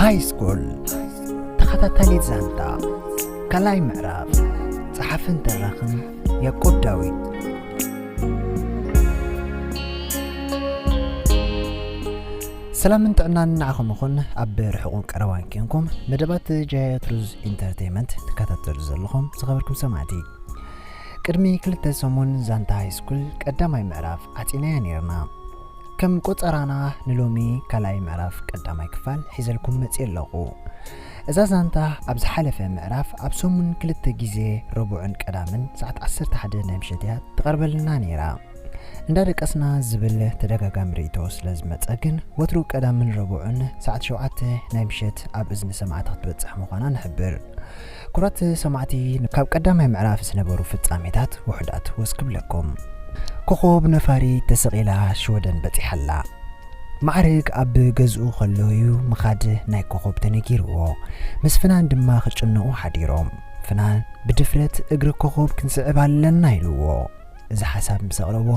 ሃይ ስኩል ተኸታታሊት ዛንታ ካልኣይ ምዕራፍ። ጸሓፍን ተራኽን ያዕቆብ ዳዊት። ሰላምን ጥዕናን ንዓኹም ይኹን። ኣብ ርሑቕን ቀረባን ኬንኩም መደባት ጃያ ትሩዝ ኢንተርቴይመንት ትከታተሉ ዘለኹም ዝኸበርኩም ሰማዕቲ፣ ቅድሚ ክልተ ሰሙን ዛንታ ሃይ ስኩል ቀዳማይ ምዕራፍ ዓጺናያ ነይርና። ከም ቆጸራና ንሎሚ ካልኣይ ምዕራፍ ቀዳማይ ክፋል ሒዘልኩም መጺእ ኣለኹ። እዛ ዛንታ ኣብ ዝሓለፈ ምዕራፍ ኣብ ሰሙን ክልተ ግዜ ረቡዕን ቀዳምን ሰዓት ዓሰርተ ሓደ ናይ ምሸት እያ ትቐርበልና ነይራ። እንዳ ደቀስና ዝብል ተደጋጋሚ ርእይቶ ስለ ዝመጸ ግን ወትሩ ቀዳምን ረቡዕን ሰዓት ሸውዓተ ናይ ምሸት ኣብ እዝኒ ሰማዕቲ ክትበጽሕ ምዃና ንሕብር። ክቡራት ሰማዕቲ፣ ካብ ቀዳማይ ምዕራፍ ዝነበሩ ፍጻሜታት ውሑዳት ወስ ክብለኩም። ኮኾብ ነፋሪት ተሰቒላ ሽወደን በጺሓ ኣላ። ማዕርግ ኣብ ገዝኡ ከሎ እዩ ምኻድ ናይ ኮኾብ ተነጊርዎ። ምስ ፍናን ድማ ክጭነቑ ሓዲሮም። ፍናን ብድፍረት እግሪ ኮኾብ ክንስዕብ ኣለና ኢልዎ። እዚ ሓሳብ ምስ ኣቕረቦ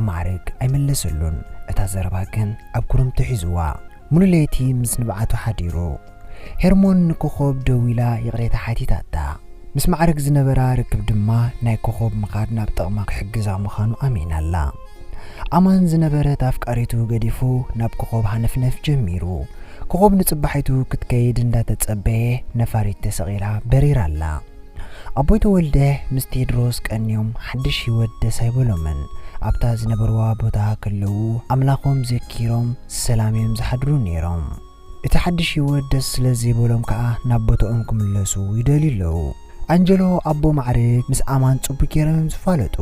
ማዕርግ ኣይመለሰሉን። እታ ዘረባ ግን ኣብ ኩርምቱ ሒዝዋ። ሙሉ ለይቲ ምስ ንብዓቱ ሓዲሩ። ሄርሞን ንኮኾብ ደዊላ ይቕሬታ ሓቲታታ። ምስ ማዕርግ ዝነበራ ርክብ ድማ ናይ ኮኾብ ምኻድ ናብ ጥቕማ ክሕግዛ ምዃኑ ኣሚና ኣላ። ኣማን ዝነበረት ኣፍቃሪቱ ገዲፉ ናብ ኮኾብ ሃነፍነፍ ጀሚሩ። ኮኾብ ንጽባሒቱ ክትከይድ እንዳተጸበየ ነፋሪት ተሰቒላ በሪራ ኣላ። ኣቦይ ተወልደ ምስ ቴድሮስ ቀንዮም ሓድሽ ህይወት ደስ ኣይበሎምን። ኣብታ ዝነበርዋ ቦታ ከለዉ ኣምላኾም ዘኪሮም ሰላም እዮም ዝሓድሩ ነይሮም። እቲ ሓድሽ ህይወት ደስ ስለ ዘይበሎም ከኣ ናብ ቦታኦም ክምለሱ ይደልዩ ኣለዉ። ኣንጀሎ ኣቦ ማዕርግ ምስ ኣማን ጽቡቅ ገይሮም እዮም ዝፋለጡ።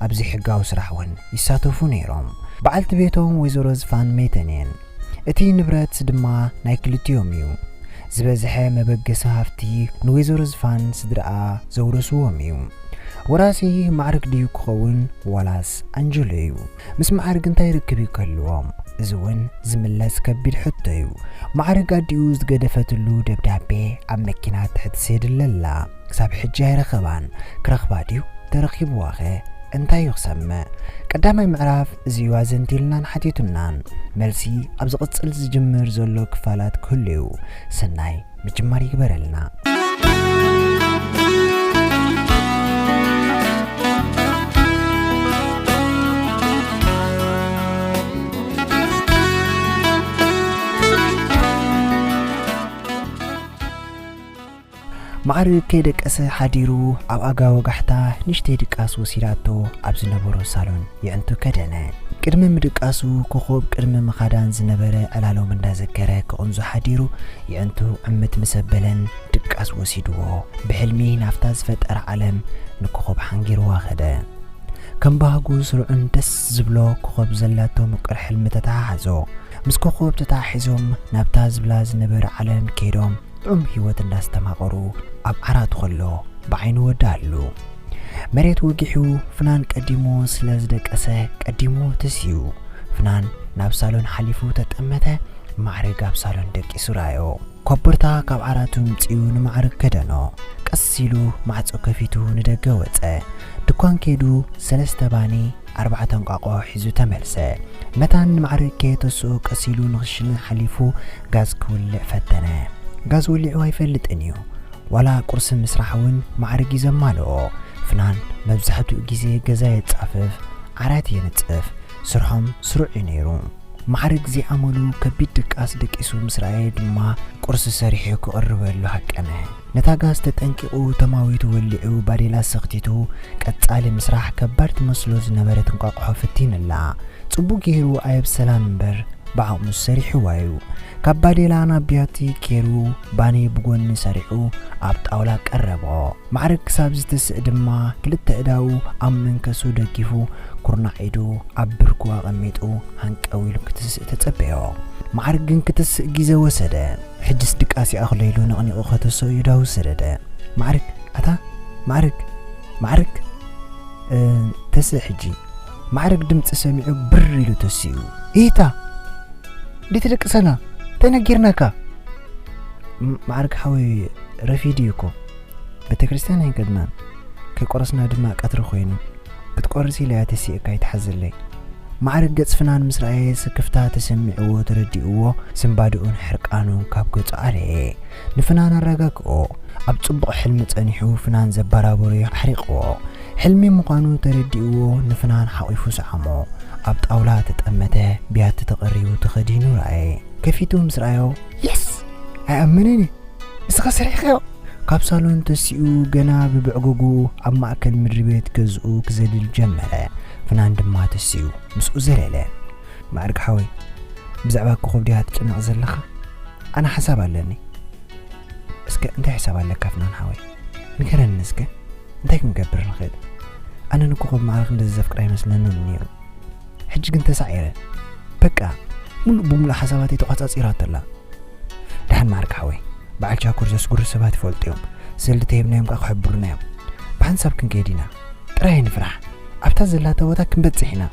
ኣብዚ ሕጋዊ ስራሕ እውን ይሳተፉ ነይሮም። በዓልቲ ቤቶም ወይዘሮ ዝፋን መይተን እየን። እቲ ንብረት ድማ ናይ ክልቲኦም እዩ። ዝበዝሐ መበገሲ ሃፍቲ ንወይዘሮ ዝፋን ስድራኣ ዘውረስዎም እዩ። ወራሲ ማዕርግ ድዩ ክኸውን ዋላስ ኣንጀሎ እዩ? ምስ ማዕርግ እንታይ ርክብ ይከልዎም? እዚ እውን ዝምለስ ከቢድ ሕቶ እዩ። ማዕርግ ኣዲኡ ዝገደፈትሉ ደብዳቤ ኣብ መኪና ትሕቲ ሴድለ ኣላ። ክሳብ ሕጂ ኣይረኸባን። ክረኽባ ድዩ? ተረኺብዋኸ? እንታይ እዩ ክሰምዕ? ቀዳማይ ምዕራፍ እዚ እዩ ኣዘንቲልናን ሓቲቱናን። መልሲ ኣብ ዝቕጽል ዝጅምር ዘሎ ክፋላት ክህሉ እዩ። ሰናይ ምጅማር ይግበረልና። ማዕርግ ከይደቀሰ ሓዲሩ ኣብ ኣጋ ወጋሕታ ንእሽተይ ድቃስ ወሲዳቶ ኣብ ዝነበሮ ሳሎን የዕንቱ ከደነ። ቅድሚ ምድቃሱ ኮኾብ ቅድሚ ምኻዳን ዝነበረ ዕላሎም እንዳዘከረ ክቕንዞ ሓዲሩ የዕንቱ ዕምት ምስ ኣበለን ድቃስ ወሲድዎ። ብሕልሚ ናብታ ዝፈጠራ ዓለም ንኮኾብ ሓንጊርዋ ኸደ። ከም ባህጉ ስሩዕን ደስ ዝብሎ ኮኾብ ዘላቶ ምቁር ሕልሚ ተተሓሓዞ። ምስ ኮኾብ ተተሓሒዞም ናብታ ዝብላ ዝነበረ ዓለም ከይዶም ጥዑም ህይወት እንዳስተማቐሩ ኣብ ዓራቱ ከሎ ብዓይኑ ወዳኣሉ። መሬት ወጊሑ ፍናን ቀዲሙ ስለ ዝደቀሰ ቀዲሙ ተስዩ። ፍናን ናብ ሳሎን ሓሊፉ ተጠመተ። ማዕርግ ኣብ ሳሎን ደቂሱ ረኣዮ። ኮቦርታ ካብ ዓራቱ ምጺኡ ንማዕርግ ከደኖ። ቀስ ኢሉ ማዕጾ ከፊቱ ንደገ ወጸ። ድኳን ከይዱ ሰለስተ ባኒ ኣርባዕተ እንቋቑሖ ሒዙ ተመልሰ። መታን ንማዕርግ ከየተስኦ ቀስ ኢሉ ንኽሽነ ሓሊፉ ጋዝ ክውልዕ ፈተነ። ጋዝ ወሊዑ ኣይፈልጥን እዩ። ዋላ ቁርሲ ምስራሕ እውን ማዕርግ እዩ ዘማልኦ። ፍናን መብዛሕትኡ ግዜ ገዛ የጻፍፍ፣ ዓራት የንጽፍ። ስርሖም ስሩዕ እዩ ነይሩ። ማዕርግ ዘይኣመሉ ከቢድ ድቃስ ደቂሱ ምስ ረኣየ ድማ ቁርሲ ሰሪሑ ክቕርበሉ ሃቀነ። ነታ ጋዝ ተጠንቂቑ ተማዊቱ ወሊዑ ባዴላ ሰኽቲቱ ቀጻሊ ምስራሕ ከባድ ትመስሎ ዝነበረት እንቋቑሖ ፍቲንላ። ጽቡቕ ገይሩ ኣየብሰላን እምበር ብዓቕሙ ሰሪሕዋ እዩ። ካብ ባዴላ ናብ ቢያቲ ገይሩ ባኒ ብጎኒ ሰሪሑ ኣብ ጣውላ ቀረቦ። ማዕርግ ክሳብ ዝትስእ ድማ ክልተ እዳዉ ኣብ መንከሱ ደጊፉ ኩርናዕ ኢዱ ኣብ ብርኩ ኣቐሚጡ ሃንቀው ኢሉ ክትስእ ተጸበዮ። ማዕርግ ግን ክትስእ ግዜ ወሰደ። ሕጅስ ድቃስ ይኣኽሎ ኢሉ ነቕኒቑ ከተስኦ እዳዉ ሰደደ። ማዕርግ፣ ኣታ ማዕርግ፣ ማዕርግ፣ እ፣ ተስእ ሕጂ። ማዕርግ ድምጺ ሰሚዑ ብር ኢሉ ተሲኡ። ኢታ! እንዴት ደቅሰና? እንታይ ነጊርናካ? ም-፣ ማዕርግ ሓወይ ረፊድ እዩ እኮ። ቤተክርስትያን ኣይንከድናን። ከይቆረስና ድማ ቀትሪ ኮይኑ። ክትቆርስ ኢለ እያ ተሲእካ፣ ኣይትሓዘለይ። ማዕርግ ገጽ ፍናን ምስ ረኣየ ስክፍታ ተሰሚዕዎ ተረዲእዎ፣ ስንባድኡን ሕርቃኑን ካብ ገጹ ኣለየ። ንፍናን ኣረጋግኦ። ኣብ ጽቡቕ ሕልሚ ጸኒሑ ፍናን ዘባራበሮ ኣሕሪቕዎ። ሕልሚ ምዃኑ ተረዲእዎ ንፍናን ሓቒፉ ሰዓሞ። ኣብ ጣውላ ተጠመተ፣ ብያቲ ተቐሪቡ ተኸዲኑ ረኣየ። ከፊቱ ምስ ረኣዮ፣ የስ! ኣይኣምንን እየ! ንስኻ ሰሪሕካዮ! ካብ ሳሎን ተሲኡ ገና ብብዕጉጉ ኣብ ማእከል ምድሪ ቤት ገዝኡ ክዘልል ጀመረ። ፍናን ድማ ተሲኡ ምስኡ ዘለለ። ማዕርግ ሓወይ፣ ብዛዕባ ኮኾብ ድያ ትጭነቕ ዘለኻ? ኣነ ሓሳብ ኣለኒ። እስከ እንታይ ሕሳብ ኣለካ ፍናን ሓወይ? ንገረኒ እስከ። እንታይ ክንገብር ንኽእል? ኣነ ንኮኾብ ማዕረ ክንደዚ ዘፍቅራ ኣይመስለንን ነይሩ። ሕጂ ግን ተሳዒረ። በቃ፣ ሙሉእ ብሙሉእ ሓሳባተይ ተቋጻጺራቶ ኣላ። ደሓን ማዕርግ ሓወይ፣ በዓል ቻኩር ዘስጉሩ ሰባት ይፈልጡ እዮም። ስእሊ ተሂብናዮም ከኣ ክሕብሩና እዮም። ብሓንሳብ ክንከይድ ኢና። ጥራይ ኣይንፍራሕ። ኣብታ ዘላታ ቦታ ክንበጽሕ ኢና።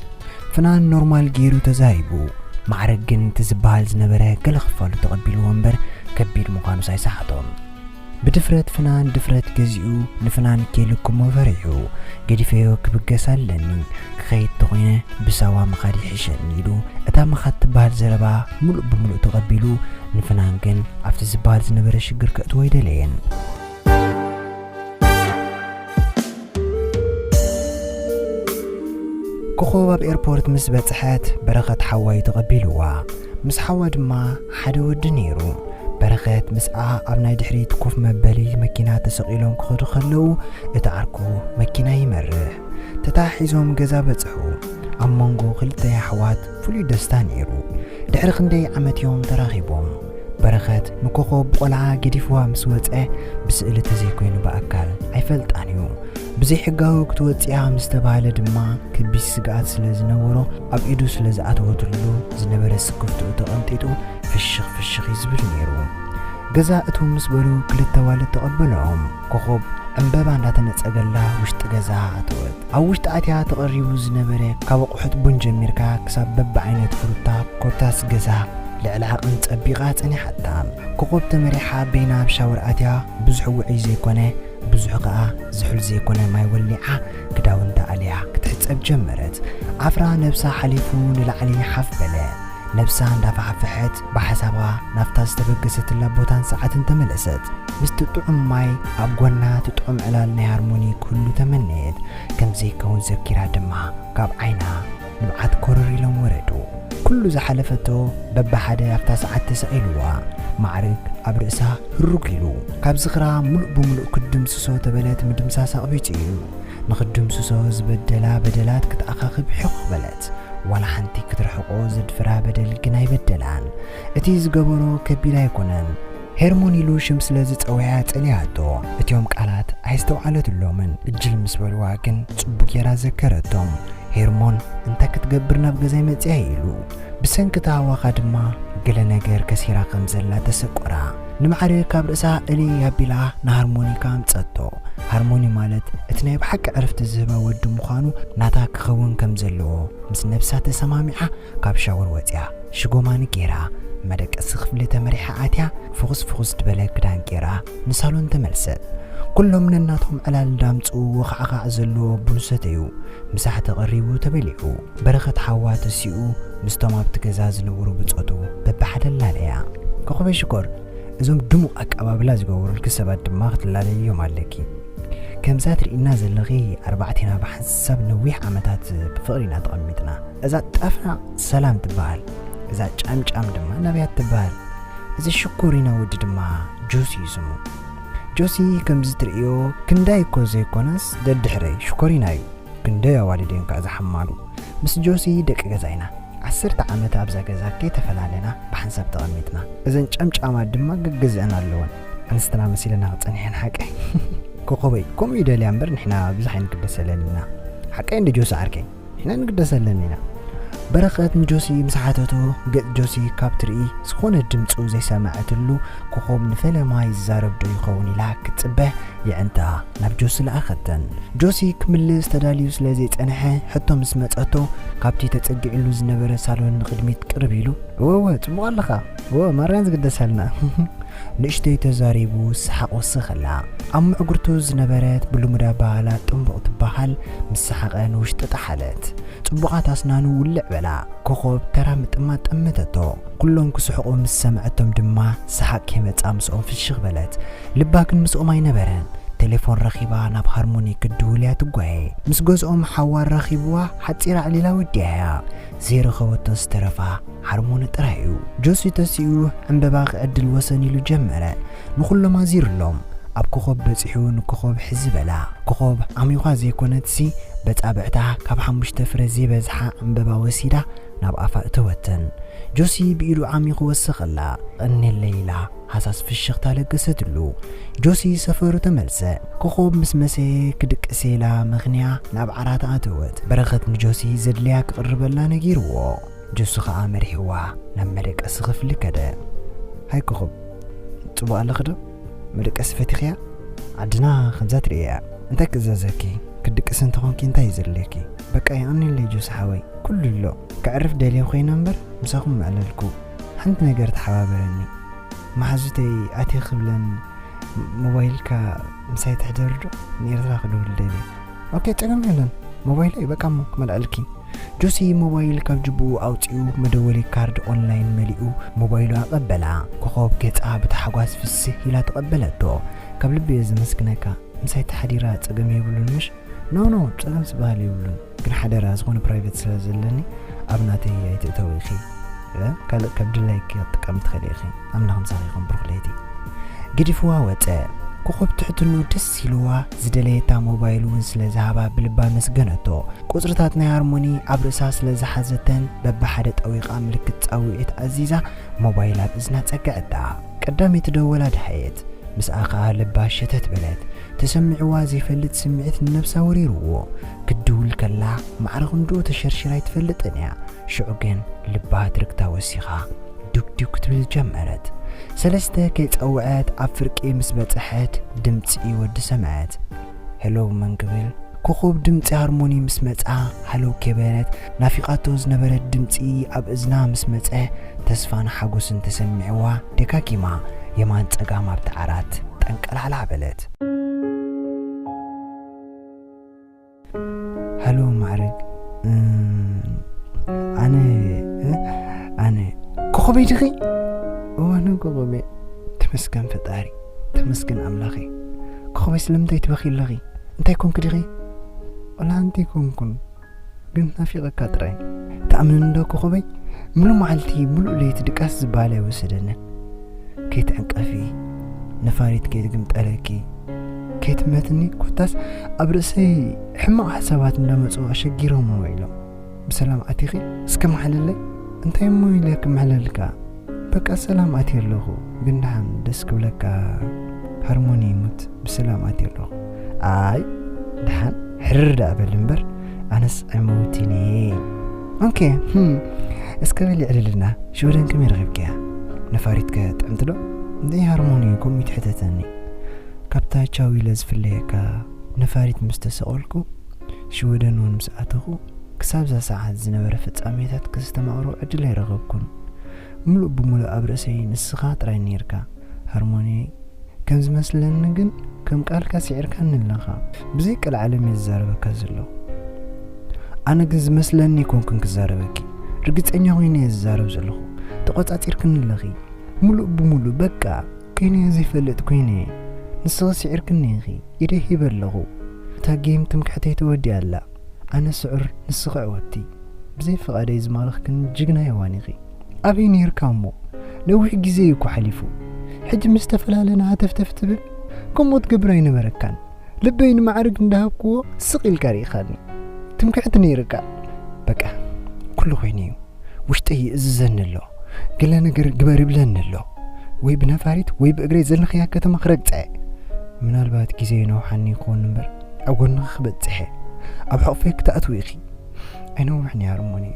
ፍናን ኖርማል ገይሩ ተዛሪቡ። ማዕረግ ግን እቲ ዝበሃል ዝነበረ ገለ ክፋሉ ተቐቢልዎ እምበር ከቢድ ምዃኑስ ኣይሰሓቶን። ብድፍረት ፍናን ድፍረት ገዚኡ ንፍናን ከይልክሞ ፈሪሑ፣ ገዲፈዮ ክብገስ ኣለኒ፣ ክኸይድ ተኾይነ ብሳዋ ምኻድ ይሕሸኒ ኢሉ እታ ምኻድ ትበሃል ዘረባ ሙሉእ ብሙሉእ ተቐቢሉ፣ ንፍናን ግን ኣብቲ ዝበሃል ዝነበረ ሽግር ከእትዎ ኣይደለየን። ኮኾብ ኣብ ኤርፖርት ምስ በጽሐት በረኸት ሓዋ እዩ ተቐቢልዋ። ምስ ሓዋ ድማ ሓደ ወዲ ነይሩ። በረኸት ምስኣ ኣብ ናይ ድሕሪት ኮፍ መበሊ መኪና ተሰቒሎም ክኸዱ ከለዉ እቲ ዓርኩ መኪና ይመርሕ። ተተሓሒዞም ገዛ በጽሑ። ኣብ መንጎ ክልተ ኣሕዋት ፍሉይ ደስታ ነይሩ። ድሕሪ ክንደይ ዓመት እዮም ተራኺቦም። በረኸት ንኮኾብ ብቆልዓ ገዲፍዋ ምስ ወጸ ብስእሊ ተዘይኮይኑ ብኣካል ኣይፈልጣን እዩ። ብዘይሕጋዊ ክትወጽእያ ምስ ተባህለ ድማ ከቢድ ስግኣት ስለ ዝነበሮ ኣብ ኢዱ ስለ ዝኣተወትሉ ዝነበረ ስክፍትኡ ተቐንጢጡ ፍሽኽ ፍሽኽ እዩ ዝብል ነይሩ። ገዛ እትው ምስ በሉ ክልተ ኣዋልድ ተቐበለኦም። ኮኾብ ዕምበባ እንዳተነጸገላ ውሽጢ ገዛ ኣተወት። ኣብ ውሽጢ ኣትያ ተቐሪቡ ዝነበረ ካብ ኣቑሑት ቡን ጀሚርካ ክሳብ በብዓይነት ፍሩታ ኮታስ ገዛ ልዕሊ ዓቕን ጸቢቓ ጸኒሓታ። ኮኾብ ተመሪሓ በይና ኣብ ሻወር ኣትያ ብዙሕ ውዑይ ዘይኮነ ብዙሕ ከኣ ዝሑል ዘይኮነ ማይ ወሊዓ ክዳውንታ ኣልያ ክትሕጸብ ጀመረት። ዓፍራ ነብሳ ሓሊፉ ንላዕሊ ሓፍ በለ። ነብሳ እንዳፋሕፈሐት ብሓሳባ ናብታ ዝተበገሰትላ ቦታን ሰዓትን ተመለሰት። ምስቲ ጥዑም ማይ ኣብ ጎና እቲ ጥዑም ዕላል ናይ ሃርሞኒ ክህሉ ተመነየት። ከም ዘይከውን ዘኪራ ድማ ካብ ዓይና ንብዓት ኮረር ኢሎም ወረዱ። ኩሉ ዝሓለፈቶ በብሓደ ኣብታ ሰዓት ተሰቒልዋ። ማዕርግ ኣብ ርእሳ ህሩግ ኢሉ። ካብ ዝኽራ ሙሉእ ብሙሉእ ክድምስሶ ተበለት ምድምሳስ ኣቕቢጹ እዩ። ንኽድምስሶ ዝበደላ በደላት ክትኣኻኽብ ሒኹ በለት። ዋላ ሓንቲ ክትርሕቆ ዘድፍራ በደል ግን ኣይበደላን። እቲ ዝገበሮ ከቢድ ኣይኮነን። ሄርሞን ኢሉ ሽም ስለ ዝጸውያ ጸሊኣቶ። እቲኦም ቃላት ኣይስተውዓለትሎምን። እጅል ምስ በልዋ ግን ጽቡቕ ጌራ ዘከረቶም። ሄርሞን እንታይ ክትገብር ናብ ገዛይ መጺኣ ኢሉ። ብሰንኪ እቲ ሃዋኻ ድማ ገለ ነገር ከሲራ ከም ዘላ ተሰቆራ። ንማዕረ ካብ ርእሳ እልይ ኣቢላ ንሃርሞኒካ ኣምጸቶ። ሃርሞኒ ማለት እቲ ናይ ብሓቂ ዕረፍቲ ዝህባ ወዲ ምዃኑ ናታ ክኸውን ከም ዘለዎ ምስ ነብሳ ተሰማሚዓ ካብ ሻወር ወጺኣ ሽጎማኒ ጌራ መደቀሲ ክፍሊ ተመሪሓ ኣትያ ፍኹስ ፍኹስ ዝበለ ክዳን ጌራ ንሳሎን ተመልሰት። ኩሎም ነናቶም ዕላል እንዳምጽኡ ወኻዕኻዕ ዘለዎ ቡን ሰተዩ። ምሳሕ ተቐሪቡ ተበሊዑ። በረኸት ሓዋ ተሲኡ ምስቶም ኣብቲ ገዛ ዝነብሩ ብጾቱ በብሓደ ኣላለያ። ኮኾበይ ሽኮር፣ እዞም ድሙቕ ኣቀባብላ ዝገበሩልኪ ሰባት ድማ ክትላለይዮም ኣለኪ። ከምዛ ትርእይና ዘለኺ ኣርባዕቴና ብሓንሳብ ነዊሕ ዓመታት ብፍቕሪ ኢና ተቐሚጥና። እዛ ጣፍና ሰላም ትበሃል። እዛ ጫምጫም ድማ ነብያት ትበሃል። እዚ ሽኮሪና ወዲ ድማ ጆሲ እዩ ስሙ። ጆሲ ከምዚ ትርእዮ ክንዳይ እኮ ዘይኮነስ ደድሕረይ ሽኮሪና እዩ። ክንደይ ኣዋልድ እየን ከኣ ዝሓማሉ። ምስ ጆሲ ደቂ ገዛ ኢና። ዓሰርተ ዓመት ኣብዛ ገዛ ከይተፈላለና ብሓንሳብ ተቐሚጥና። እዘን ጨምጫማት ድማ ገገዝአን ኣለወን። ኣንስትና መሲለና ክጸንሐን ሓቀይ። ኮኾበይ፣ ከምኡ ይደልያ እምበር ንሕና ብዙሕ ኣይንግደሰለን ኢና። ሓቀይ እንዲ ጆሲ ዓርከይ፣ ንሕና ንግደሰለን ኢና። በረኸት ንጆሲ ምስ ሓተቶ፣ ገጽ ጆሲ ካብ ትርኢ ዝኾነ ድምጹ ዘይሰማዐትሉ ኮኾብ ንፈለማ ይዛረብ ዶ ይኸውን ኢላ ክትጽበ የዕንታ ናብ ጆሲ ለኣኸተን። ጆሲ ክምልስ ተዳልዩ ስለ ዘይጸንሐ፣ ሕቶ ምስ መጸቶ፣ ካብቲ ተጸጊዕሉ ዝነበረ ሳሎን ንቕድሚት ቅርብ ኢሉ፣ "እወ፣ እወ፣ ጽቡቕ ኣለኻ። እወ፣ ማርያን ዝግደሰልና። ንእሽተይ ተዛሪቡ ሰሓቕ ወሰኸላ። ኣብ ምዕጉርቱ ዝነበረት ብልሙድ ኣበሃህላ ጥንቡቕ ትበሃል ምስ ሰሓቐ ንውሽጢ ጠሓለት። ጽቡቓት ኣስናኑ ውልዕ በላ። ኮኾብ ተራ ምጥማት ጠመተቶ። ኩሎም ክስሕቑ ምስ ሰምዐቶም ድማ ሰሓቕ ከይመጻ ምስኦም ፍሽኽ በለት። ልባ ግን ምስኦም ኣይነበረን። ቴሌፎን ረኺባ ናብ ሃርሞኒ ክትድውል እያ ትጓየ። ምስ ገዝኦም ሓዋ ኣራኺብዋ ሓጺር ኣዕሊላ ወዲኣያ። ዘይረኸበቶ ዝተረፋ ሃርሞኒ ጥራይ እዩ። ጆሲ ተሲኡ ዕምበባ ክዕድል ወሰን ኢሉ ጀመረ። ንኹሎም ኣዚሩሎም። ኣብ ኮኾብ በጺሑ ንኮኾብ ሕዚ በላ። ኮኾብ ዓሚዃ ዘይኮነትሲ በጻብዕታ ካብ ሓሙሽተ ፍረ ዘይበዝሓ ዕምበባ ወሲዳ ናብ ኣፋ እተወተን። ጆሲ ብኢዱ ዓሚኹ ወሰኸላ። ቀኒለይ ኢላ ሃሳስ ፍሽኽታ ለገሰትሉ። ጆሲ ሰፈሩ ተመልሰ። ኮኾብ ምስ መሰየ ክድቅስ ኢላ መኽንያ ናብ ዓራት ኣተወት። በረኸት ንጆሲ ዘድልያ ክቕርበላ ነጊርዎ። ጆሲ ኸኣ መሪሕዋ ናብ መደቀሲ ክፍሊ ከደ። ሃይ ኮኾብ፣ ጽቡቕ ኣለኺ ዶ? መደቀሲ ፈቲኽያ? ዓድና ከምዛ ትርእያ። እንታይ ክእዘዘኪ? ክድቅሲ እንተኾንኪ እንታይ እዩ ዘድልየኪ? በቃ የቐንየለይ ጆሲ ሓወይ፣ ኩሉ ኣሎ። ከዕርፍ ደልየ ኮይነ እምበር ምሳኹም ምዕለልኩ። ሓንቲ ነገር ተሓባበረኒ። መሓዙተይ ኣትየ ክብለን ሞባይልካ ምሳይ ትሕደር ዶ? ንኤርትራ ክድውል ደልየ። ኦኬ፣ ጸገም የለን። ሞባይለይ በቃ እሞ ክመልኣልኪ። ጆሲ ሞባይል ካብ ጅብኡ ኣውጺኡ መደወሊ ካርድ ኦንላይን መሊኡ ሞባይሉ ኣቐበላ። ኮኾብ ገጻ ብታሕጓስ ፍስህ ኢላ ተቐበለቶ። ካብ ልቢ እየ ዘመስግነካ። ምሳይ ተሓዲራ ጸገም የብሉን ምሽ? ኖ፣ ኖ፣ ጸገም ዝበሃል የብሉን። ግን ሓደራ ዝኾነ ፕራይቬት ስለ ዘለኒ ኣብ ናተይ ኣይትእተዊ ኢኺ። እ? ካልእ ካብ ድላይኪ ክትጥቀሚ ትኽእሊ ኢኺ። ኣምላኽ ምሳኺ ይኹን ብሩኽ ለይቲ። ገዲፍዋ ወጸ። ኮኾብ ትሕትንኡ ደስ ኢልዋ ዝደለየታ ሞባይል እውን ስለ ዝሃባ ብልባ ኣመስገነቶ። ቁጽርታት ናይ ሃርሞኒ ኣብ ርእሳ ስለ ዝሓዘተን በብሓደ ጠዊቓ ምልክት ጻውዒት ኣዚዛ ሞባይል ኣብ እዝና ጸግዐታ። ቀዳመይቲ ደወላ ደሃየት። ምስኣ ኸኣ ልባ ሸተት በለት። ተሰሚዕዋ ዘይፈልጥ ስምዒት ንነብሳ ወሪርዎ። ክትድውል ከላ ማዕረ ክንድኡ ተሸርሺራ ኣይትፈልጥን እያ። ሽዑ ግን ልባ ትርግታ ወሲኻ ዱግ ዱግ ክትብል ጀመረት። ሰለስተ ከይጸውዐት ኣብ ፍርቂ ምስ በጽሐት ድምጺ ወዲ ሰምዐት። ሄሎ መን ክብል? ኮኾብ ድምጺ ሃርሞኒ ምስ መጽኣ ሃለው ከይበለት ናፊቓቶ ዝነበረት ድምጺ ኣብ እዝና ምስ መጸ ተስፋን ሓጎስን ተሰሚዕዋ ደጋጊማ የማን ጸጋም ኣብቲ ዓራት ጠንቀላዕላዕ በለት። ሃሎ ማዕረግ፣ እም፣ ኣነ፣ እ፣ ኣነ፣ ኮኾበይ ዲኺ? እዋን ኮኾበይ፣ ተመስገን ፈጣሪ፣ ተመስገን ኣምላኸይ። ኮኾበይ ስለምንታይ ትበኺ ኣለኺ? እንታይ ኮንክ ዲኺ? ወላ ሓንቲ ኮንኩን፣ ግን ናፊቐካ ጥራይ። ተኣምንኒ ዶ ኮኾበይ? ምሉእ መዓልቲ፣ ምሉእ ለይቲ ድቃስ ዝበሃል ኣይወሰደንን። ከይትዕንቀፊ፣ ነፋሪት ከይትግምጠለኪ፣ ከይትመትኒ፣ ኮታስ ኣብ ርእሰይ ሕማቕ ሓሳባት እንዳመጹ ኣሸጊሮም ውዒሎም። ብሰላም ኣቲኺ? እስከ መሓለለይ። እንታይ እሞ ኢለ ክምሕለልካ? በቃ ሰላም ኣትየ ኣለኹ። ግን ደሓን ደስ ክብለካ ሃርሞኒ ይሙት፣ ብሰላም ኣትየ ኣለኹ። ኣይ ደሓን ሕርር ደኣ በል እምበር ኣነስ ኣይመውትን እየ። ኦኬ፣ ህም፣ እስከ በል የዕልልና። ሽወደን ከመይ ረኺብክያ? ነፋሪትከ ጥዕምቲ ዶ? እንታይ ሃርሞኒ ከምኡ ትሕተተኒ? ካብታ ቻው ኢለ ዝፍለየካ ነፋሪት ምስ ተሰቐልኩ፣ ሽወደን እውን ምስ ኣተኹ፣ ክሳብ እዛ ሰዓት ዝነበረ ፍጻሜታት ክስተማቕሮ ዕድል ኣይረኸብኩን። ምሉእ ብምሉእ ኣብ ርእሰይ ንስኻ ጥራይ ነይርካ። ሃርሞኒ፣ ከም ዝመስለኒ ግን ከም ቃልካ ስዒርካኒ ኣለኻ። ብዘይ ቀልዓለም እየ ዝዛረበካ ዘለኹ። ኣነ ግን ዝመስለኒ ኣይኮንኩን ክዛረበኪ። ርግጸኛ ኮይነ እየ ዝዛረብ ዘለኹ። ተቖጻጺርክኒ ኣለኺ። ምሉእ ብምሉእ በቃ ከይነ ዘይፈልጥ ኮይነ። ንስኺ ስዒርክኒ ኢኺ። ኢደይ ሂበ ኣለኹ። እታ ጌም ትምክሕተይ ተወዲኣ ኣላ። ኣነ ስዑር፣ ንስኺ ዕወትቲ። ብዘይ ፍቓደይ ዝማረኽክኒ ጅግና ሄዋን ኢኺ። ኣበይ ነይርካ እሞ? ነዊሕ ግዜ እዩ እኮ ሓሊፉ። ሕጂ ምስ ተፈላለና ሃተፍተፍ ትብል? ከምኡ ትገብር ኣይነበረካን። ልበይ ንማዕርግ እንዳሃብክዎ ስቕ ኢልካ ርኢኻኒ። ትምክሕቲ ነይርካ። በቃ፣ ኩሉ ኮይኑ እዩ። ውሽጠይ ይእዝዘኒ ኣሎ። ገለ ነገር ግበር ይብለኒ ኣሎ። ወይ ብነፋሪት ወይ ብእግረይ ዘለኽያ ከተማ ክረግጸ። ምናልባት ግዜ ይነውሓኒ ይኸውን እምበር፣ ኣብ ጎንኺ ክበጽሕ እየ። ኣብ ሕቑፈይ ክትኣትዊ ኢኺ። ኣይነውሕን እየ ሃርሞኒ።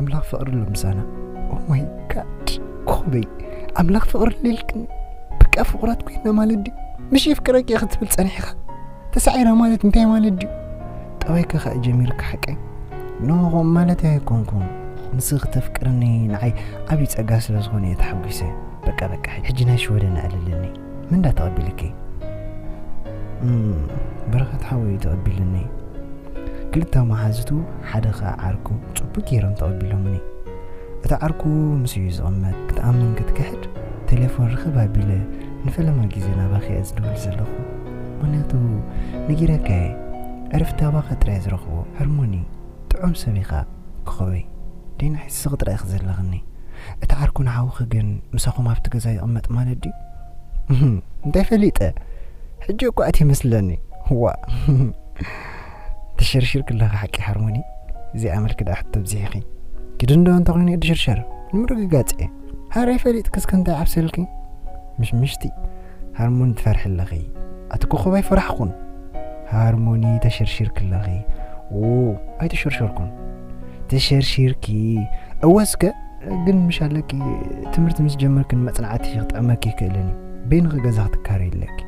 ኣምላኽ ፍቕሪ ኣሎ ምሳና። ኦ ማይ ጋድ፣ ኮበይ፣ ኣምላኽ ፍቕሪ ኣሎ ኢልክኒ። በቃ ፍቑራት ኮይና ማለት ድዩ? ምሽ የፍቅረኪ እየ ክትብል ጸኒሕካ? ተሳዒረ ማለት እንታይ ማለት ድዩ? ጠባይካ ከኣ ጀሚርካ ሓቀይ? ኖ፣ ከምኡ ማለት ኣይኮንኩን። ንስኺ ክተፍቅርኒ ንዓይ ዓብዪ ጸጋ ስለ ዝኾነ እየ ተሓጒሰ። በቃ በቃ፣ ሕጂ ናይ ሽወደን ኣዕልልኒ። መን ዳ ተቐቢልኪ? እም፣ በረኸት ሓወይ ተቐቢልኒ። ክልተ መሓዝቱ ሓደ ኸኣ ዓርኩ ጽቡቅ ገይሮም ተቐቢሎምኒ። እቲ ዓርኩ ምስ እዩ ዝቕመጥ ክትኣምን ክትክሕድ ቴሌፎን ርኽብ ኣቢለ ንፈለማ ግዜ ናባኺ እየ ዝድውል ዘለኹ። ምኽንያቱ ነጊረካ እየ፣ ዕረፍቲ ኣባኻ ጥራይ ዝረኽቦ። ሃርሞኒ ጥዑም ሰብ ኢኻ ኮኾበይ። ደይና ሒዝኺ ጥራይ ኢኺ ዘለኽኒ። እቲ ዓርኩ ንሓውኺ ግን ምሳኹም ኣብቲ ገዛ ይቕመጥ ማለት ድዩ? እንታይ ፈሊጠ? ሕጂ እኮ ኣትየ መስለኒ። ዋ። ተሸርሺርኪ ኣለኺ ሓቂ ሃርሞኒ። እዚኣ መልኪ ደኣ ሕቶ ኣብዚሕኺ። ግድን ዶ እንተኾይኑ እየ ድሽርሸር? ንምርግጋጽ እየ። ሃረይ ፈሊጥኪ እስከ እንታይ ዓብሰልኪ? ምሽምሽቲ። ሃርሞኒ ትፈርሒ ኣለኺ። ኣቲ ኮኾብ ኣይፈራሕኩን። ሃርሞኒ ተሸርሺርኪ ኣለኺ። ኡ፣ ኣይተሸርሸርኩን። ተሸርሺርኪ። እወ እስከ ግን ምሽ ኣለኪ ትምህርቲ ምስ ጀመርክን መጽናዕቲ ክጥዕመኪ ይክእልን እዩ። በይንኺ ገዛ ክትካረይ ኣለኪ።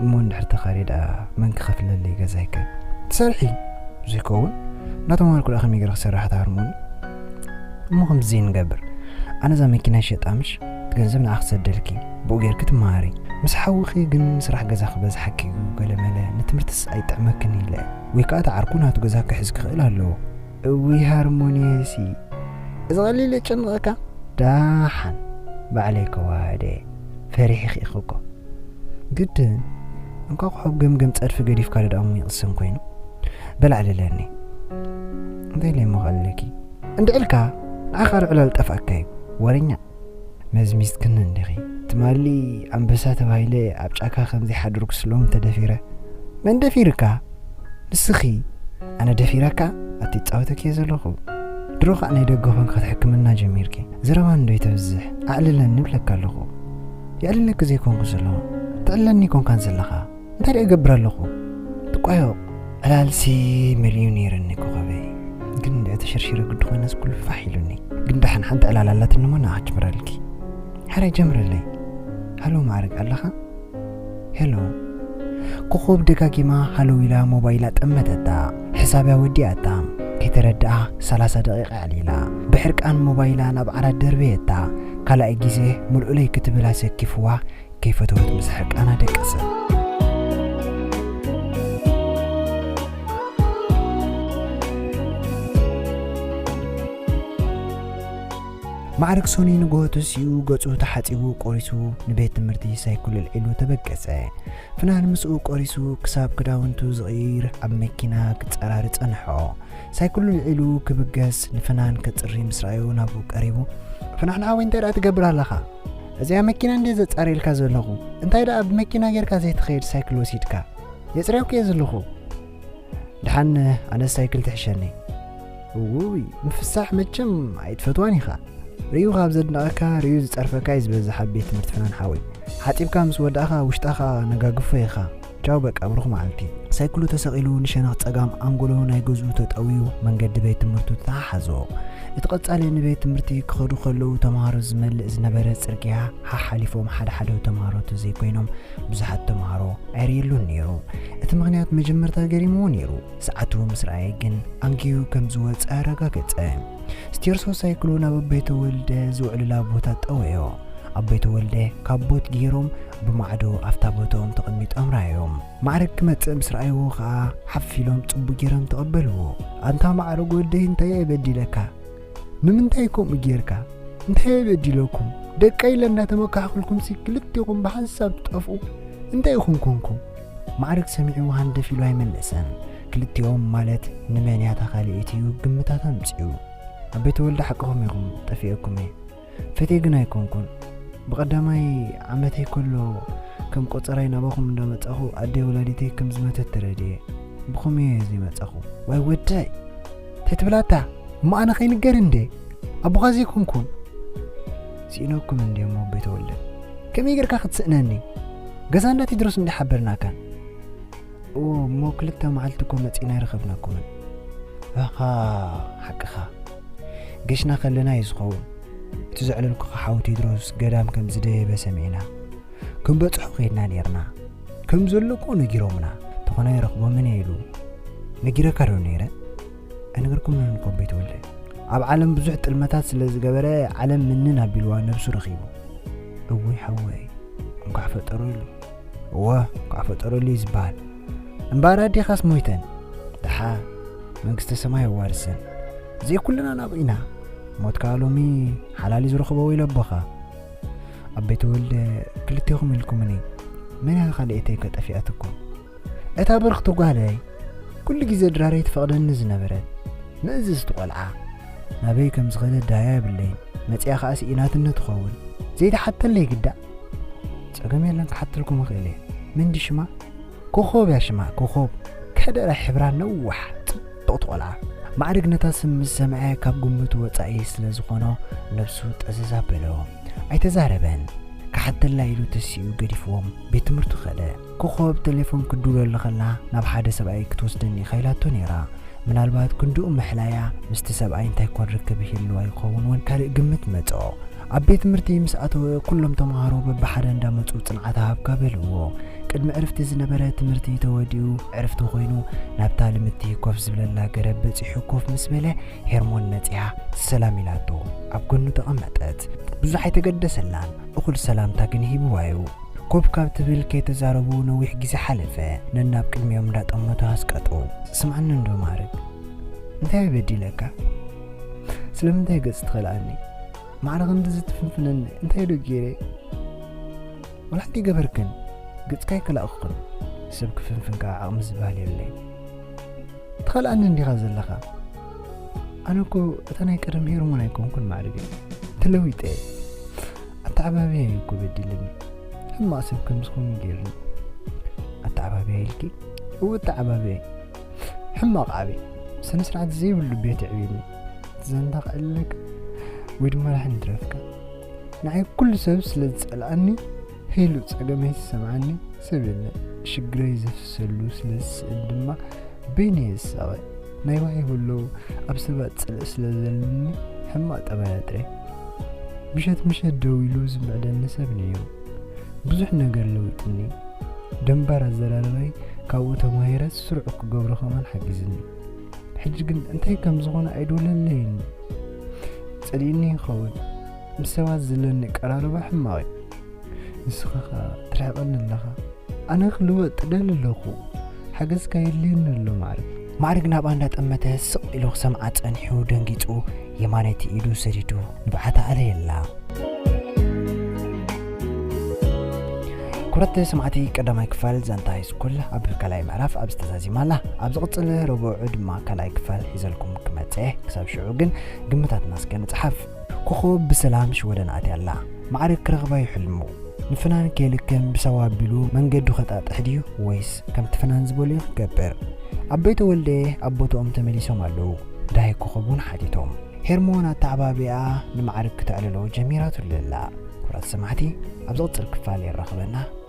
እሞ እንድሕር ተኻርየ ደኣ መን ክኸፍለለይ ገዛይከ? ትሰርሒ ዘይከውን እናተማሃርኩ ደኣ ከመይ ገይረ ክሰርሕ እታ ሃርሞኒ? እሞ ከምዚ ንገብር፣ ኣነ እዛ መኪና ይሸጣ ምሽ እቲ ገንዘብ ንኣ ክሰደልኪ፣ ብኡ ጌርኪ ትመሃሪ። ምስ ሓውኺ ግን ስራሕ ገዛ ክበዝሓኪ እዩ፣ ገለመለ ንትምህርትስ ኣይጥዕመክን ኢለ። ወይ ከኣ እቲ ዓርኩ ናቱ ገዛ ክሕዝ ክኽእል ኣለዎ። እውይ ሃርሞኒየሲ፣ እዚ ቀሊል የጨንቐካ? ዳሓን ባዕለይ ከዋህደ። ፈሪሕኺ ኢኺ እኮ። ግድን እንቋቑሖ ኣብ ገምገም ጸድፊ ገዲፍካ ዶ ደኣ እሞ ይቕሰን ኮይኑ? በል ኣዕልለኒ። እንታይ ኢለ እሞ ከዕልለኪ? እንድዕልካ ንዓኻ ልዕሎ ልጠፍኣካ እዩ። ወረኛ። መዝሚዝክኒ እንዲኺ። ትማሊ ኣንበሳ ተባሂለ ኣብ ጫካ ከም ዘይሓደርኩስ ሎሚ ተደፊረ። መን ደፊርካ? ንስኺ። ኣነ ደፊረካ? ኣቲ ይጻወተኪ እየ ዘለኹ። ድሮ ኸኣ ናይ ደገ ኾንኪ ክትሕክምና ጀሚርኪ። ዘረባ እንዶ ይተብዝሕ። ኣዕልለኒ እብለካ ኣለኹ። የዕልለኪ ዘይኮንኩ ዘለኹ። ተዕልለኒ ኣይኮንካን ዘለኻ። እንታይ ደኣ እገብር ኣለኹ? ትቋዮቕ። ዕላልሲ መሊኡ ነይርኒ ኮኸበይ። ግን እንድዒ ተሸርሺረ ግዲ ኮይነስ ኩሉ ፋሕ ኢሉኒ። ግን ደሓን ሓንቲ ዕላል ኣላትኒ እሞ ንኣ ክጅምረልኪ። ሓራይ ጀምረለይ። ሃሎ ማዕረግ ኣለኻ? ሄሎ። ኮኾብ ደጋጊማ ሃሎ ኢላ ሞባይላ ጠመተታ። ሕሳብያ ወዲኣታ። ከይተረድኣ ሰላሳ ደቂቕ ኣዕሊላ። ብሕርቃን ሞባይላ ናብ ዓራት ደርበየታ። ካልኣይ ግዜ ምልኡለይ ክትብል ኣሰኪፍዋ ከይፈተወት ምስ ሕርቃና ደቀሰት። ማዕረግ ሶኒ ንግሆ ተሲኡ ገጹ ተሓጺቡ ቆሪሱ ንቤት ትምህርቲ ሳይክሉ ኣልዒሉ ተበገሰ። ፍናን ምስኡ ቆሪሱ ክሳብ ክዳውንቱ ዝቕይር ኣብ መኪና ክጸራሪ ጸንሖ። ሳይክሉ ኣልዒሉ ክብገስ ንፍናን ከጽሪ ምስ ረኣዮ ናብኡ ቀሪቡ፣ "ፍናን ሓወይ እንታይ ደኣ ትገብር ኣለኻ? እዚኣ መኪና እንድየ ዘጻርየልካ ዘለኹ። እንታይ ደኣ ብመኪና ጌርካ ዘይትኸይድ ሳይክል ወሲድካ? የጽርየኩ እየ ዘለኹ። ደሓን ኣነ ሳይክል ትሕሸኒ?" እውይ፣ ምፍሳሕ መቸም ኣይትፈትዋን ኢኻ። ርእዩ ካብ ዘድንቐካ፣ ርእዩ ዝጸርፈካ እዩ ዝበዝሕ ኣብ ቤት ትምህርቲ ፍናን ሓወይ። ሓጺብካ ምስ ወዳእኻ፣ ውሽጣኻ ነጋግፎ ኢኻ። ቻው በቃ፣ ብሩኽ መዓልቲ። ሳይክሉ ተሰቒሉ ንሸነኽ ጸጋም ኣንጎሎ ናይ ገዝኡ ተጠውዩ መንገዲ ቤት ትምህርቱ ተተሓሓዞ። እቲ ቀጻሊ ንቤት ትምህርቲ ክኸዱ ከለዉ ተምሃሮ ዝመልእ ዝነበረ ጽርግያ ሓሓሊፎም ሓደ ሓደ ተምሃሮ ተዘይኮይኖም ብዙሓት ተምሃሮ ኣይርእየሉን ነይሩ። እቲ ምኽንያት መጀመርታ ገሪምዎ ነይሩ። ሰዓቱ ምስ ረኣየ ግን ኣንጊሁ ከም ዝወጸ ኣረጋገጸ። ስቴርሶ ሳይክሉ ናብ ኣቦይ ተወልደ ዝውዕልላ ቦታ ጠወዮ። ኣቦይ ተወልደ ካቦት ገይሮም ብማዕዶ ኣብታ ቦታኦም ተቐሚጦም ረኣዮም። ማዕረግ ክመጽእ ምስ ረኣይዎ ኸኣ ሓፍ ኢሎም ጽቡቕ ገይሮም ተቐበልዎ። "ኣንታ ማዕረግ ወደይ እንታይ እየ በዲለካ? ንምንታይ ከምኡ ጌርካ? እንታይ እየ በዲለኩም? ደቀይ ኢለ እንዳተመካሕኩልኩምሲ ክልቴኹም ብሓንሳብ ትጠፍኡ? እንታይ ኢኹም ኮንኩም?" ማዕረግ ሰሚዑ ሃንደፍ ኢሉ ኣይመለሰን። ክልቲኦም ማለት ንመን እያ እታ ካልኣይቲ እዩ ግምታት ኣምጺኡ። "ኣቦይ ተወልደ ሓቅኹም ኢኹም፣ ጠፊኤኩም እየ። ፈትየ ግን ኣይኮንኩን። ብቐዳማይ ዓመተይ ከሎ ከም ቆጸራይ ናባኹም እንዳመጻኹ ኣደይ ወላዲተይ ከም ዝመተት ተረድየ። ብኸምኡ እየ ዘይመጻኹ." "ዋይ ወደይ፣ እንታይ ትብላታ? እሞ ኣነ ከይንገር እንዴ? ኣቦኻ ዘይኮንኩን?" "ስኢነኩም እንዴ እሞ ኣቦይ ተወልደ? ከመይ ጌርካ ክትስእነኒ? ገዛ እንዳ ቴድሮስ እንዴ ሓበርናካን?" "ኦ፣ እሞ ክልተ መዓልቲ እኮ መጺና ኣይረኸብናኩምን። ኣኻ፣ ሓቅኻ። ገሽና ከለና እዩ ዝኸውን። እቲ ዘዕለልኩኻ ሓው ቴድሮስ ገዳም ከም ዝደየበ ሰሚዕና። ክንበጽሖ ከይድና ኔርና። ከም ዘሎ እኮ ነጊሮምና። ተኾነ ኣይረኽቦምን እየ ኢሉ። ነጊረካ ዶ ነይረ? ኣይነገርኩምን እኮ ኣቦይ ተወልደ። ኣብ ዓለም ብዙሕ ጥልመታት ስለ ዝገበረ፣ ዓለም ምንን ኣቢልዋ ነብሱ ረኺቡ። እውይ ሓወይ፣ እንኳዕ ፈጠሩ ኢሉ። እወ፣ እንኳዕ ፈጠሩ ኢሉ እዩ ዝበሃል። እምበኣር ኣዴኻስ ሞይተን። ደሓ፣ መንግስተ ሰማይ የዋርሰን። ዘይኩልና ናብኢና። ሞት ከኣ ሎሚ ሓላሊ ዝረኽቦ ወይ ለቦኻ። ኣቤ ተወልደ፣ ክልቴኹም ኢልኩምኒ። መን እያ ካልኣይተይ ከጠፊኣትኩም? እታ ብርኽቲ ጓለይ፣ ኩሉ ግዜ ድራረይ ትፈቕደኒ ዝነበረት ምእዝዝቲ ቆልዓ፣ ናበይ ከም ዝኸደት ዳያ የብለይን። መጺኣ ከኣ ስኢናትኒ ትኸውን። ዘይትሓተለይ ግዳ። ጸገም የለን፣ ክሓተልኩም እኽእል እየ። መን ድዩ ሽማ? ኮኾብ እያ ሽማ፣ ኮኾብ። ከደረ ሕብራ ነዋሕ፣ ጽብቕቲ ቆልዓ። ማዕርግ ነታ ስም ምስ ሰምዐ ካብ ግምቱ ወጻኢ ስለ ዝኾኖ ነብሱ ጠዘዝ ኣበሎ። ኣይተዛረበን። ክሓተላ ኢሉ ተሲኡ ገዲፍዎም ቤት ትምህርቱ ከደ። ኮኾብ ቴሌፎን ክትድውለሉ ከላ ናብ ሓደ ሰብኣይ ክትወስደኒ ኢኻ ኢላቶ ነይራ። ምናልባት ክንድኡ ምሕላያ ምስቲ ሰብኣይ እንታይ ኮን ርክብ ይህልዋ ይኸውን እውን ካልእ ግምት መጾ። ኣብ ቤት ትምህርቲ ምስ ኣተወ ኩሎም ተምሃሮ በብሓደ እንዳመጹ ጽንዓት ሃብካ በልዎ። ቅድሚ ዕርፍቲ ዝነበረ ትምህርቲ ተወዲኡ ዕርፍቲ ኮይኑ ናብታ ልምቲ ኮፍ ዝብለላ ገረብ በጺሑ ኮፍ ምስ በለ ሄርሞን መጺኣ ሰላም ኢላቶ ኣብ ጎኑ ተቐመጠት። ብዙሕ ኣይተገደሰላን። እኹል ሰላምታ ግን ሂብዋ እዩ። ኮፍ ካብ ትብል ከይተዛረቡ ነዊሕ ግዜ ሓለፈ። ነናብ ቅድሚኦም እንዳጠመቱ ኣስቀጡ። ስምዓኒ እንዶ ማዕርግ፣ እንታይ በዲለካ? ስለምንታይ ገጽ ትኸልኣኒ? ማዕረ ክንድዚ ትፍንፍነኒ እንታይ ዶ ገይረ? ወላ ሓንቲ ገበርክን፣ ገጽካ ኣይከላእኩኽን። ሰብ ክፍንፍን ከኣ ዓቕሚ ዝበሃል የብለይን። ትኸልኣኒ እንዲኻ ዘለኻ? ኣነ እኮ እታ ናይ ቀደም ሄርሞን ኣይኮንኩን ማዕርገይ። ተለዊጠ እየ። ኣተዓባብያይ እኮ በዲልኒ። ሕማቕ ሰብ ከም ዝኾኑ ገይርኒ። ኣተዓባብያይ ኢልኪ? እወ ኣተዓባብያይ። ሕማቕ ዓቢ። ስነ ስርዓት ዘይብሉ ቤት ኣዕብየኒ። ዛንታ ክዕልለካ ወይ ድማ ላሕን ትረፍካ። ንዓይ ኩሉ ሰብ ስለ ዝጸልኣኒ፣ ሄሉ ጸገመይ ዝሰምዓኒ ሰብ የለን። ሽግረይ ዘፍሰሉ ስለ ዝስእን ድማ በይነይ እሳቐ። ናይ ዋሂ በሎ ኣብ ሰባት ጽልኢ ስለ ዘለኒ ሕማቕ ጠባያ ጥራይ። ምሸት ምሸት ደው ኢሉ ዝምዕደኒ ሰብ ነይሩ። ብዙሕ ነገር ለዊጥኒ። ደንባር ኣዘራርባይ ካብኡ ተማሂረ ስሩዕ ክገብሮ ከማን ሓጊዝኒ። ሕጂ ግን እንታይ ከም ዝኾነ ኣይድውለለይን። ጸሊእኒ ይኸውን። ምስ ሰባት ዘለኒ ቀራርባ ሕማቕ እዩ። ንስኻ ኸኣ ትርሕቐኒ ኣለኻ። ኣነ ክልወጥ እደሊ ኣለኹ። ሓገዝካ የድልየኒ ኣሎ ማዕርግ። ማዕርግ ናብኣ እንዳጠመተ ስቕ ኢሉ ክሰምዓ ጸኒሑ ደንጊጹ የማነይቲ ኢዱ ሰዲዱ ንብዓታ ኣለየላ። ክቡራት ሰማዕቲ፣ ቀዳማይ ክፋል ዛንታ ሃይስኩል ኣብ ካልኣይ ምዕራፍ ኣብዚ ተዛዚማ ኣላ። ኣብ ዝቕጽል ረቡዕ ድማ ካልኣይ ክፋል ሒዘልኩም ክመጽእ እየ። ክሳብ ሽዑ ግን ግምታትና እስከ ንጽሓፍ። ኮኾብ ብሰላም ሽወደን ኣትያ ኣላ። ማዕርግ ክረኽባ እዩ ሕልሙ። ንፍናን ከየልክም ብሳዋ ኣቢሉ መንገዱ ከጣጥሕ ድዩ ወይስ ከምቲ ፍናን ዝበልዮ ክገብር? ኣቦይ ተወልደ ኣብ ቦትኦም ተመሊሶም ኣለዉ። ዳይ ኮኾብ እውን ሓቲቶም። ሄርሞን ኣተዓባቢኣ ንማዕርግ ክተዕልሎ ጀሚራትሉ ኣላ። ክቡራት ሰማዕቲ፣ ኣብ ዝቕጽል ክፋል የራኽበና።